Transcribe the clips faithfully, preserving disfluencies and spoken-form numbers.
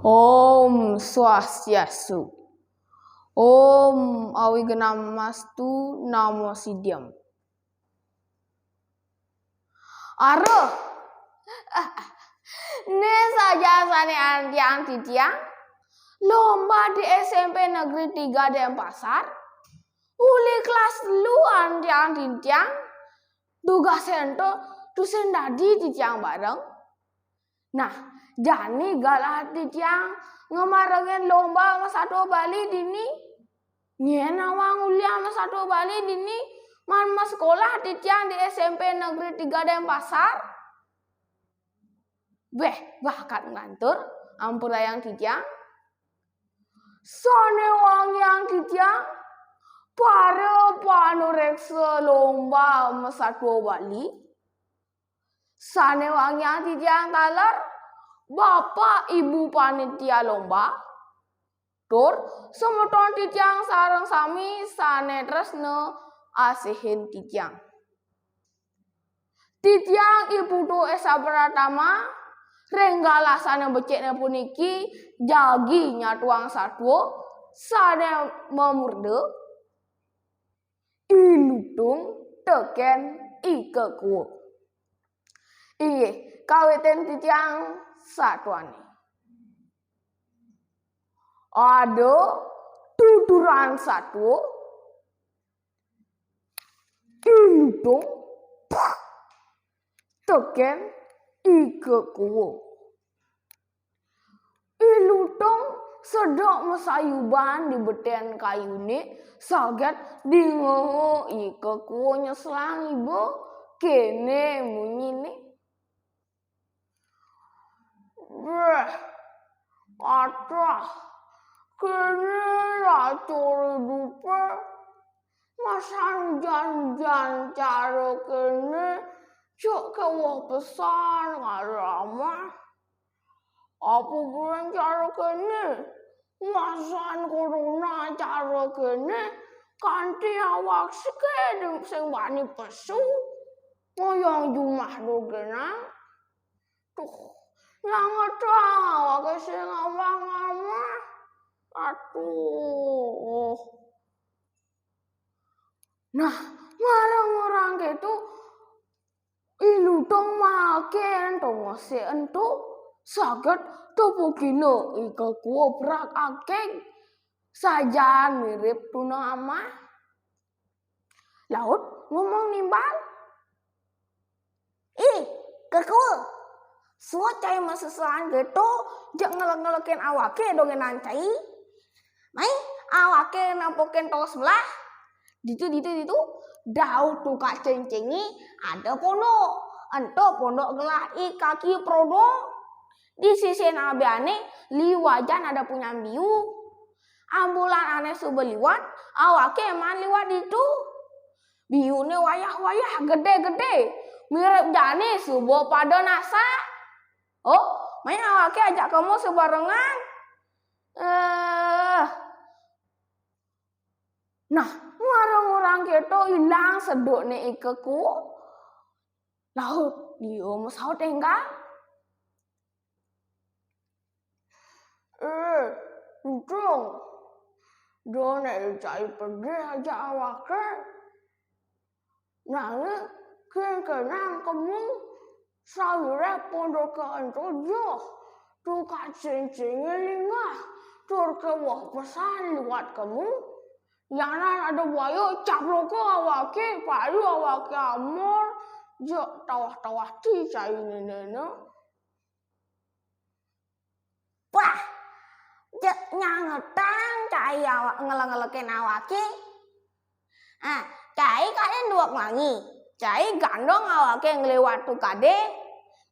Om Swastiastu. Om Awighnamastu Namo Siddham. Aruh. Né saja sané antiang titiang lomba di S M P Negeri Tiga Denpasar. Uli kelas telu antiang titiang tugas ento tusin dadi titiang bareng. Nah, jani galah titiang ngamarengin lomba masatua Bali dini. Nyén awang ulian masatua Bali dini, maan masekolah titiang di S M P Negeri Tiga Denpasar. Béh, bakat nglantur, ampurayang titiang. Sané wangiang titiang, para panuréksa lomba masatua Bali. Sané wangiang titiang taler, Bapak Ibu panitia lomba, tur semeton titiang sareng sami sané tresna asihin titiang. Titiang I Putu Esa Pratama, ring galah sané becikné puniki jagi nyatuang satua sané mamurda I Lutung tekén I Kekua. Inggih, kawitin titiang satuané. Ada tuturan satua, I Lutung, tekén I Kekua. I Lutung sedek masayuban di betén kayuné, saget dingeha I Kekua nyeslang iba, kéné munyiné. Béh, katah, kéné lacur idupé, masan jan-jan cara kéné, cek kéweh pesan ngara amah. Apa buin cara kéné? Masan corona cara kéné, kanti awak siké sing bani pesu. Ngoyong jumah dogénang. Tuh, nyangetang awaké sing awang amah. Aduh. Nah, marang-marang kéto, I Lutung maké tongosé ento, saget tepukina I Kekua brak aking, sajan mirip tuna amah. Laut ngomong nimbal, "Ih, Kekua, suud cai masesean kéto, jeg ngelek-ngelekin awaké dogénang cai. Mai, awaké nempukin tongos melah. Ditu, ditu, ditu, dauh tukad céngcéngé ada pondok. Ento pondok gelah I Kaki Prodo. Di sisin abiané liwajan ada punyan biu. Ambulan ané suba liwat, awaké maan liwat ditu. Biuné wayah-wayah, gedé-gedé. Mirip jani suba pada nasak. Oh, mai awaké ajak kema subarengan." Eh. Nah, marang-marang kéto ilang sedukné I Kekua. Laut dia masaut énggal. "Eh, Lutung, da né cai pedih ajak awaké. Nanging kénkénang kema sawiréh pondoké ento joh, tukad céngcéngé linggah, tur kéweh pesan liwat kema. Yanan ada buaya, capluka awaké, payu awaké amor, jeg tawah-tawah ti cai nénéna." Wah, jeg nyangetang cai awak ngelek-ngelekin awaké. Ah, cai kadén dua nglangi. Cai gandong awaké ngliwat tukadé.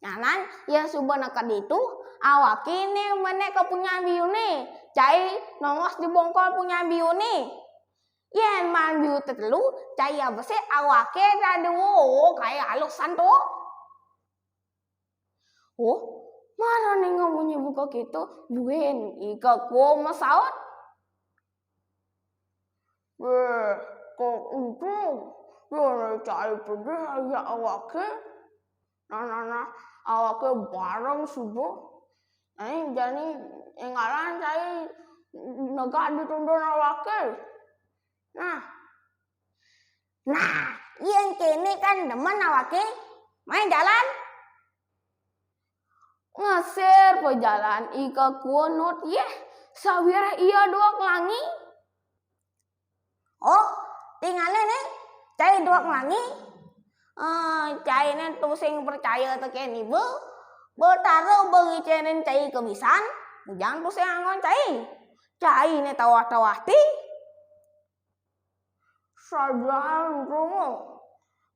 Nyanan yén suba neked ditu, awaké né menék ka punyan biuné. Cai nongos di bongkol punyan biuné. Yén maan biu tetelu, cai abesik awaké dadua, kai alus santo. Oh, mara ninga munyi buka kéto, buin I Kekua masaut. "Wéh, Kak Lutung, da né cai pedih ajak awaké. Nah, nah, nah, awaké bareng suba. Éh, jani énggalan cai negak di tundun awaké. Nah. Nah, yén kéné kan demen awaké. Mai jalan. Ngeser pejalan i kekua Nut yéh, sawiréh ia duek langi. Oh, tingalin né, cai duek langi. Éh, cai né tusing percaya tekén iba. Betara ba ngicénin cai kebisan, ujang tusing anggon cai. Cai né tawah-tawah ti. Sajan krungu.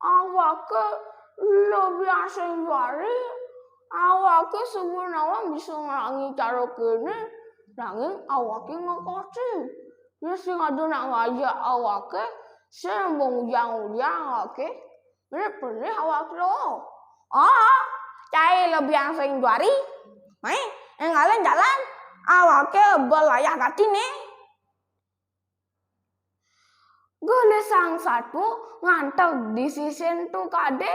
Awaké lebihan sing juari, awaké suba nawang bisa nglangi cara kéné, nanging awaké ngekoti. Yén sing ada nak ngajak awaké, sing mengujang-ujang awaké, bener-bener awaké lo. Ah, cai lebihan sing juari. Mai, énggalin jalan, awaké belayah gati né. Gelisang satu nganteg di sisin tu kadé.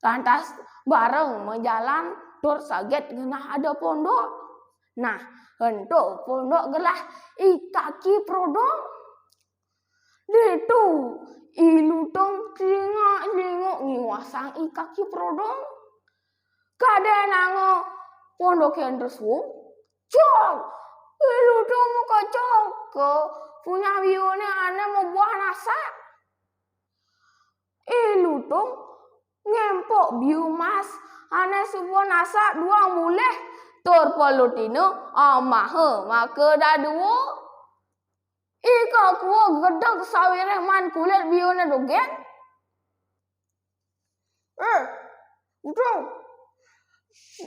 Lantas bareng majalan tur saget ngenah ada pondok. Nah, ento pondok gelah i kaki prodong. Ditu i Lutung cingak-cinguk ngiwasang i kaki prodong. Kadé nanga pondoké terus wong. Cok! I Lutung mekecok ka punyan biuné ané mabuah nasak. I Lutung ngémpuk biu mas ané suba nasak duang mulih tur pelutina amaha maka dadua. I kekua gedeg sawiréh maan kulit biuné dogén. Éh, Lutung.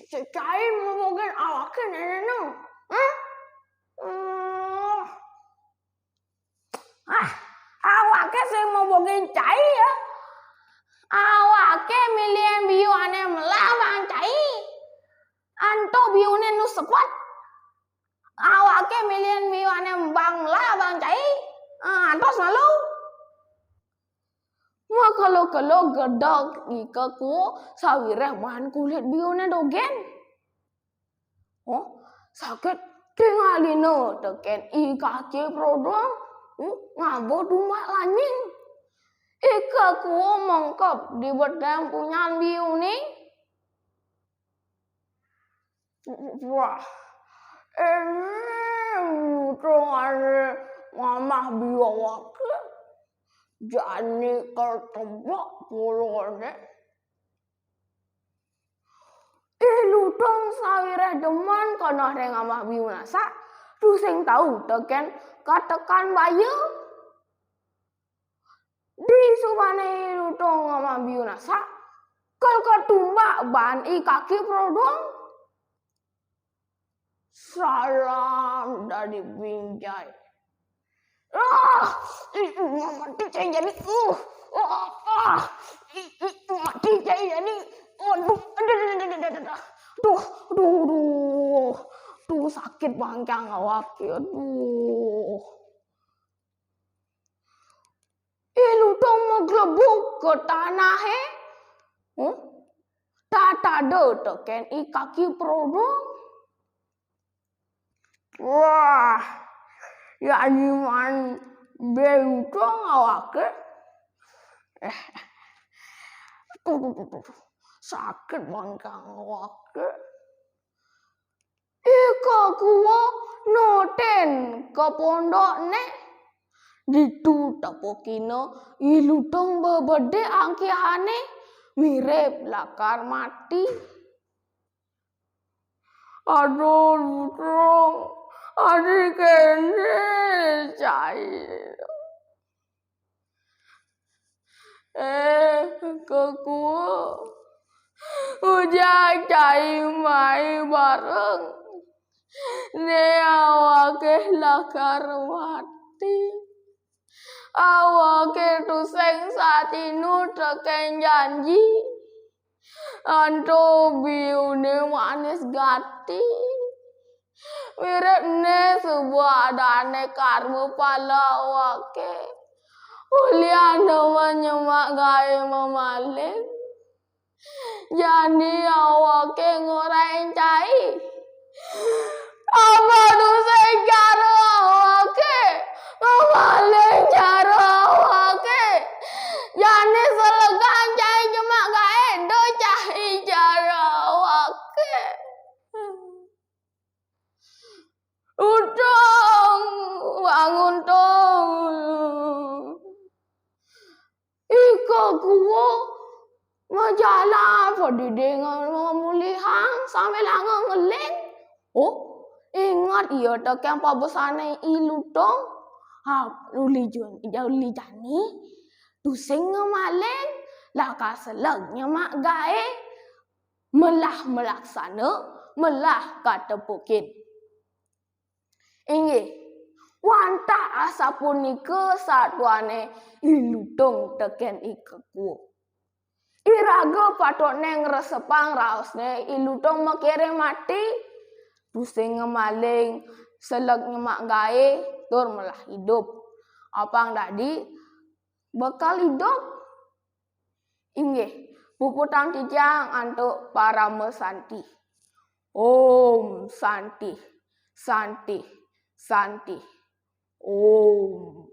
Cai mabogén awaké né. Hah? Ah, awaké sing mabogén cai ya. Awaké milihan biu ané melah bang cai. Ento biuné nu sepet. Awaké milihan biu ané bang melah bang cai. Ah, antos malu. Makelo-kelo gedeg i kekua sawiréh maan kulit biuné dogén. Oh, saget tingalina tekén i kaki prodong, hmm, ngaba tumbak lanying. I kekua mengkeb di betén punyan biuné. Wah, ini Lutung ané ngamah biu awaké. Jani ketebak poloné. I Lutung sawiréh demen keneh ring ngamah biu nasak, tusing tau tekén katekan baya. Disubané I Lutung ngamah biu nasak, kal katumbak baan i kaki prodong. Salam dadi binjai. Ah, ih, ih, mati cai jani. Uh, ah, ah, ih, ih, mati cai jani. Aduh, aduh, aduh, aduh, aduh, aduh. Duh, duh, duh. Duh, sakit bangkang awak. Aduh. I Lutung maglebug ka tanahé. Huh? Tatada tekén i kaki prodong. Wah, ya nyiman bé Lutung awaké. Eh, tuh, tuh, tuh, tuh, tuh. Sakit bangkang awaké. I kekua nutin ka pondokné. Ditu tepukina I Lutung bebedé angkihané, mirib lakar mati. Aduh, Lutung, adi kéné cai. Eh, kekua. Ujang cai mai bareng. Né awaké lakar mati. Awaké tusing satinu tekén janji. Ento biuné manis gati. Mirib né suba adané karma pala awaké. Ulian demen nyemak gaé mamaling. Jani awaké ngorahin cai. Nguntung. Ika kuwa majalan padidi ngamulihang sambilanga ngeling. Oh, inget iya tekén pabesane I Lutung. Ha, uli jun-, uli jani, tusing ngemaling, lakar seleg nyemak gaé, melah melaksana, melah katepukin. Inggih, wantah asapunika satuane I Lutung tekén I Kekuwung. Iraga patutne ngresepang raosne I Lutung makiring mati, tusing ngemaling, seleg nyemak gaé, tur melah idup. Apang dadi bekal idup. Inggih, puputang titiang antuk parama santi. Om Santi, Santi, Santi. Om.